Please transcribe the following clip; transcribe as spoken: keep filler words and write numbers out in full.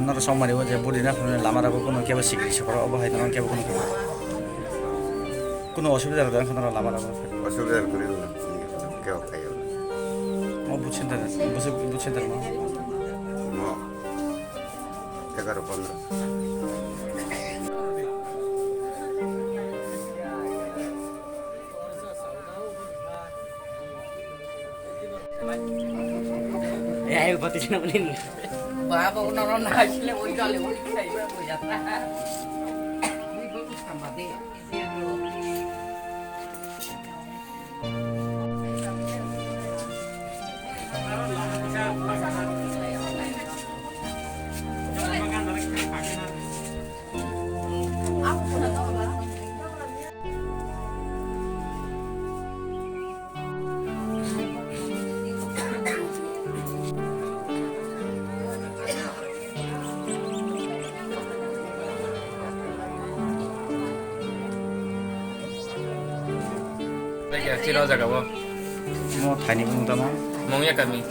Noro songmari o je budi na phano lama rogo kuno kebo sikri se poro obo hai no kebo kuno kebo. Kuno osubida rok da khana lama rogo. Osubida rok kwrwi rok kebo khai o. O bud center, bud, bud center mo. Mo. Egaroh pondro. Eh, ayo, pati sini, Ulin. Ba, ba, uno, uno, na, sini, oi, dale, oi, kai, ba, oi, ya, ta. Oi, ba, oi, samba, de. Chini o jaga o. Mo thaini bung tamo. Mongya kami.